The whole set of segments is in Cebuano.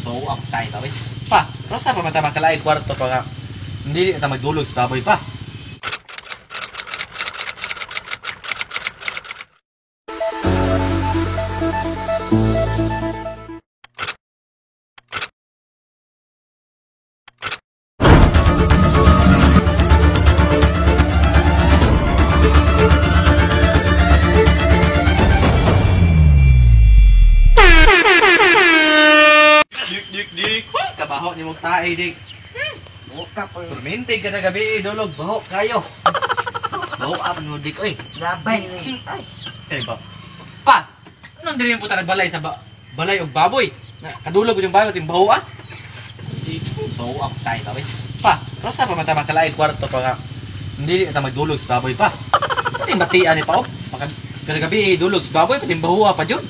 Bawa ako tayo ba? Pa, rosta pa man ta makalain kwarto pa nga. Hindi na ta magdulog sa baboy pa. Dik dik dik. Huy, kabaho ni mong tae dik. Buka po. Turmente ka na gabi, dulog baho kayo. Baho up no dik oy. Labay ni. Ay. Eh ba. Pa, anong diri po ta nagbalay sa balay og baboy? Na, kadulog yung baboy ting baho ah. Dik, baho ako tayo ba? Pa, rosta pa man ta makalain kwarto pa nga. Hindi na ta magdulog sa baboy pa. Pati batian ni pa oh. Paka kada gabi eh, dulog sa baboy pati baho pa jud.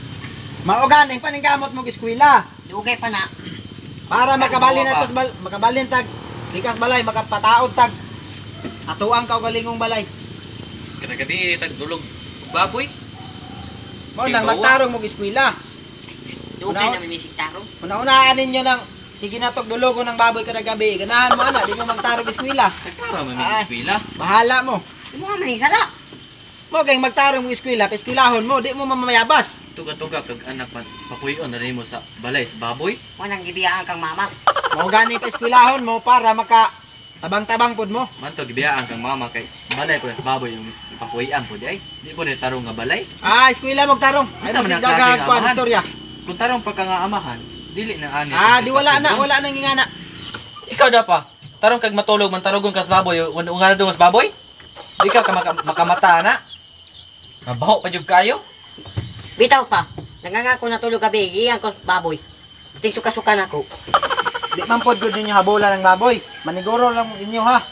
Mao ganing paningkamot mo eskwela Dugay pa na. para makabalin Ano na ba? tas bal, makabalin tag likas balay makapataod tag atuang kaugalingong balay. Kada gabi eh, tag dulog og baboy. Mao nang Tinggawa. magtarong mo eskwela. Dugay na mimisig tarong. Una-unaan ninyo ng sige na tog dulogo ng baboy kada gabi. Ganahan mo ana, di mo magtarong eskwela. Nagtara man Ay. may eskwela. Bahala mo. Imo man ning sala. Mo kay magtarong mo eskwela, eskwelahon mo, di mo mamamayabas. Tuga-tuga kag anak man papuyon na rin mo sa balay sa baboy. Mo nang gibiyaan kang mama. Mao gani pa eskwelahon mo para maka tabang-tabang pud mo. Man to gibiyaan kang mama kay balay po sa baboy yung papuyan po di ay. Di po ni tarong nga balay. Ah, eskwela mo tarong. Ay Asa mo man ang sig klase kag nga kuan amahan? istorya. Kung tarong pagka nga amahan, dili na ani. Ah, di wala na, wala nang ingana. Ikaw da pa. Tarong kag matulog man tarogon kas baboy, unga na kas baboy. Di ka makamata na. Mabaho pa jud kayo. Bitaw pa. Nangangako natulog gabi, giyan ko baboy. Ting suka-suka na ko. Di man pod gud ninyo habolan ng baboy. Maniguro lang inyo ha.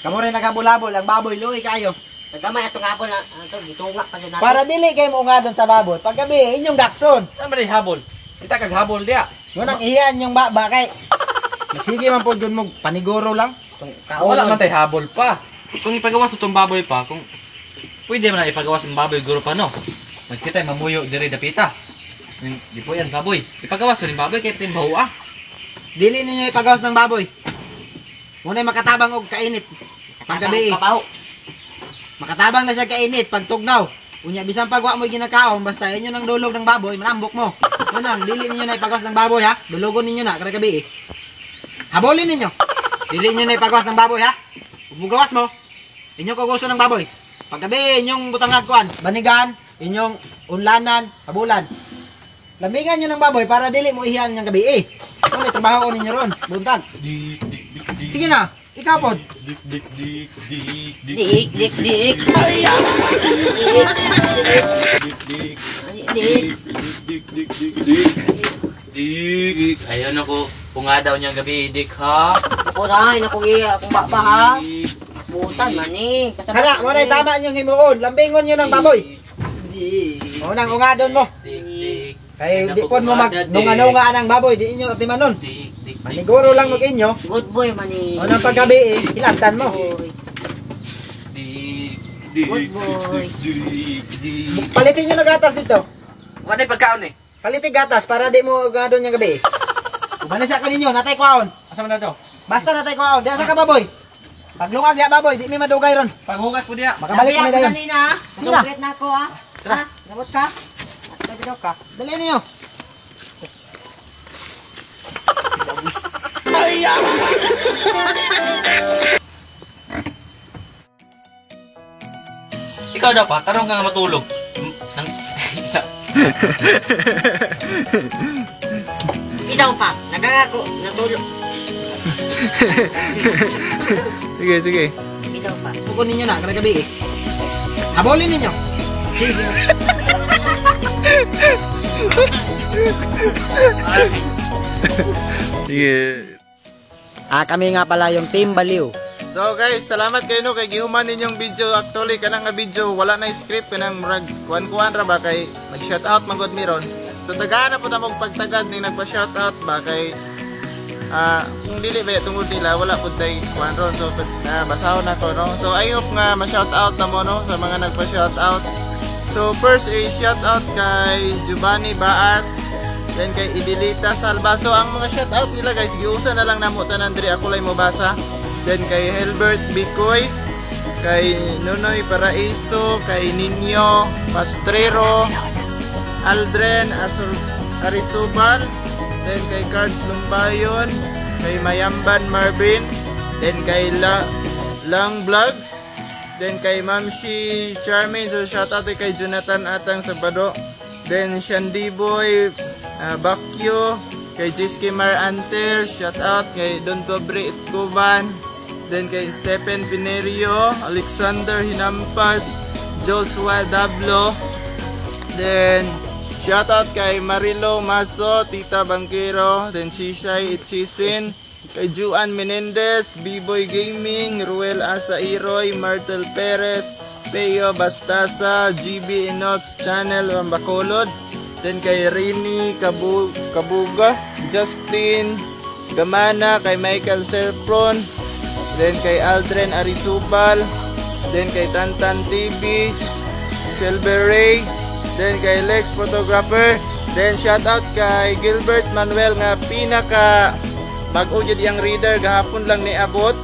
Kamo rin naghabol-habol ang baboy luoy kayo. Nagamay atong habol na ato gitunga pa jud nato. Para dili kay mo nga sa baboy. Paggabi inyong gakson. Saan man habol? Kita kag habol diya. Ngunang iyan yung baba kay. Nagsige man pod gud mo paniguro lang. Wala man tay habol pa. Kung ipagawas itong baboy pa, kung pwede man na ipagawas ang baboy guro pa no. Magkita mamuyo diri dapita. Di po yan baboy. Ipagawas ko rin baboy kay timbaho ah. Dili ninyo ipagawas ng baboy. Muna'y makatabang og kainit. Paggabi. Kabaw. Makatabang na siya kainit pag tugnaw. Unya bisan pag wa mo'y ginakaon basta inyo nang dulog ng baboy, manambok mo. Munang dili ninyo na ipagawas ng baboy ha. Dulugon ninyo na kada gabi. Eh. Habolin ninyo. Dili ninyo na ipagawas ng baboy ha. Ug mugawas mo, inyo kuguso ng baboy. Paggabi inyong butangag kuan, banigan, inyong unlanan, habulan. Lambingan nyo ng baboy para dili mo ihian ng gabi eh. Kung trabaho ko ninyo ron, buntag. Dik dik dik dik. Sige na, ikaw pod. Dik dik dik dik dik Dik dik dik. dik dik. Dik. Dik dik dik dik dik. Ayun ako, kung nga daw niyang gabi, dik ha. Kuray na ko iya akong baba ha. Dik, Butan man ni. Kana, mo na tama inyong himuon. Lambingon nyo ng baboy. Dik. Mo nang ungadon mo. Dik dik. Kay di pod mo mag nunga-nunga ang baboy, di inyo atimanon. Dik dik. Maniguro lang mag inyo. Good boy man ni. O nang paggabi eh, hilabtan mo. Boy. Dik dik. Good boy. Dik dik. Palitin nyo na gatas dito. Wala pagkaon eh. Palitin gatas para di mo ungadon yung gabi. Uban na siya kaninyo, natay kwaon. Asa man na to? Basta natay kwaon, di asa ka baboy. Paglungag diya baboy, di mi madugay ron. Panghugas po diya. Makabalik kami dayon. Kanina ha. Sige na. Nagubret na ako ha. Tara. Ha? Nabot ka? At daw ka. Dali ninyo. Ikaw daw pa, tarong ka nga matulog. Nang isa. Ikaw pa. Nagangako natulog. Sige, sige. Ikaw pa. Pukon ninyo na kada gabi eh. Habolin ninyo. Sige. Sige. Ah, kami nga pala yung Team Baliw. So guys, salamat kayo no kay gihuman ninyong video. Actually kanang nga video wala na script kanang murag kuan-kuan ra ba kay nag-shout out man gud mi ron. So tagaan na pud among pagtagad ning nagpa-shout out ba kay kung dili ba tungod nila wala pud tay kuan ron. So basahon nako no. So I hope nga ma-shout out na mo no sa mga nagpa-shout out. So first is shout out kay Giovanni Baas, Then kay Idilita Salva. So ang mga shout out nila, guys, giusa na lang namo tanan diri, ako lay mobasa. Then kay Helbert Bicoy, kay Nonoy Paraiso, kay Ninyo Pastrero, Aldren Asur Arisubal, then kay Cards Lumbayon, kay Mayamban Marvin, then kay La Lang Vlogs, then kay Mamshi Charmaine, so shout out kay Jonathan Atang Sabado, then Shandy Boy Bakyo, kay Jiski Mar Anter, shout out kay Don Pobre Itkuban, then kay Stephen Pinerio, Alexander Hinampas, Joshua Dablo, then shout out kay Marilo Maso, Tita Bangkero, then Shishay Itchisin, kay Juan Menendez, B-Boy Gaming, Ruel Asa Iroy, Martel Perez, Peo Bastasa, GB Inops Channel, Bacolod, then kay Rini Kabuga, Justin Gamana, kay Michael Serpron, then kay Aldren Arisubal, then kay Tantan TV, Silver Ray, then kay Lex Photographer, then shout out kay Gilbert Manuel nga pinaka bag-o jud iyang reader gahapon lang niabot.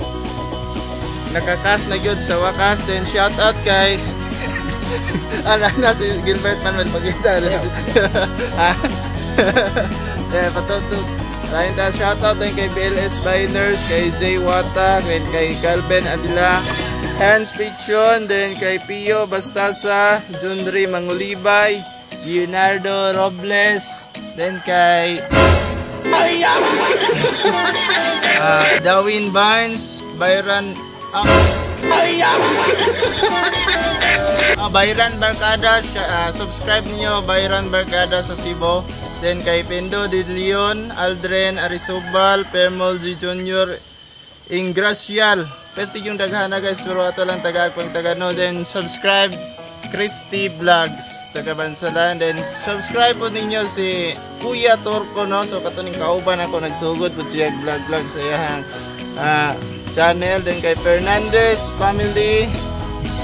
Nakakas na gyud sa wakas. Then shout out kay ana na si Gilbert Manuel pagita. Yeah, patuto. Maraming ta shout out din kay BLS Biners, kay Jay Wata, then kay Calvin Avila, Hans Pichon, then kay Pio Bastasa, Junri Mangulibay, Leonardo Robles, then kay Dawin Vines, Byron Byron Barkada, subscribe niyo Byron Barkada sa Cebu. Then kay Pendo De Leon, Aldren Arisubal, Permol G. Jr., Ingracial. Perti yung daghana, guys, pero ato lang taga pang tagano. Then subscribe Christy Vlogs, taga Bansalan. Then subscribe po ninyo si Kuya Torco, no. So katuning kauban ako nagsugod po siya vlog vlog sa iyang channel. Then kay Fernandez Family,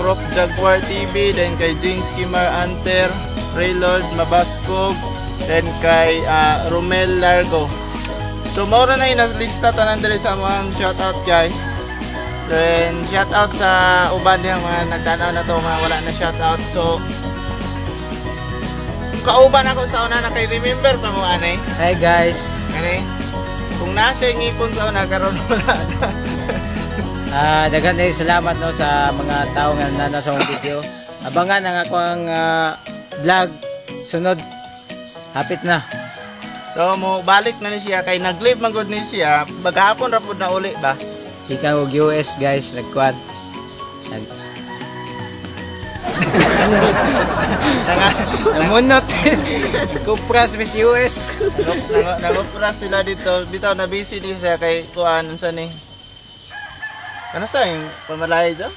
Prop Jaguar TV, then kay James Kimar Anter, Raylord Mabascog, then kay Romel Largo. So mao ra na yung lista tanan diri sa among shoutout, guys. Then shoutout sa uban diyang mga nagtanaw na to, mga wala na shoutout. So kung kauban ako sa una na kay remember pa mo anay. Hi, guys. Kani kung nasa ngipon sa una karon wala na. Daghan kayo salamat, no, sa mga tao nga nanaw sa akong video. Abangan ang akong vlog sunod. Hapit na. So mo balik na ni siya kay nag-leave man gud ni siya, maghapon ra pud na uli ba. Ikaw og US, guys, nagkuan. Nag Namunot. Kupras Miss US. Nangupra sila dito, bitaw na busy din siya kay kuan unsa ni. Ano sa yung pamalay do?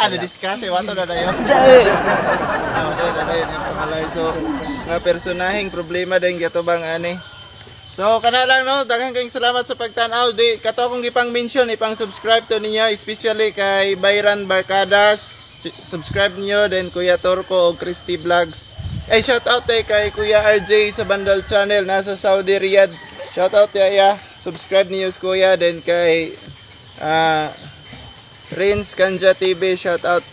Ano discuss eh, wato na dayon. Ah, na dayon yung pamalay. So, nga personaheng problema din gatubang ani. So, kana lang, no, daghan kayong salamat sa pagtan-aw. Di kato akong gipang mention, ipang subscribe to ninyo, especially kay Byron Barcadas. Subscribe niyo then Kuya Torco o Christy Vlogs. Ay, shout out eh, kay Kuya RJ sa Bandal Channel nasa Saudi Riyadh. Shout out yaya. Subscribe niyo sa Kuya, then kay Rins Kanja TV, shout out.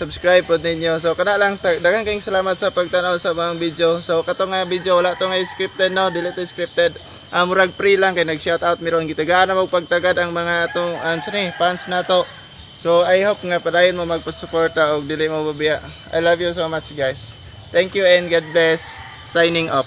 Subscribe po ninyo. So kana lang, daghan kayong salamat sa pagtanaw sa mga video. So kato nga video wala to nga scripted, no, dili to scripted. Murag free lang kay nag-shout out miron gitagaan na magpagtagad ang mga atong sa ni fans nato. So I hope nga padayon mo magpasuporta og dili mo babiya. I love you so much, guys. Thank you and God bless. Signing off.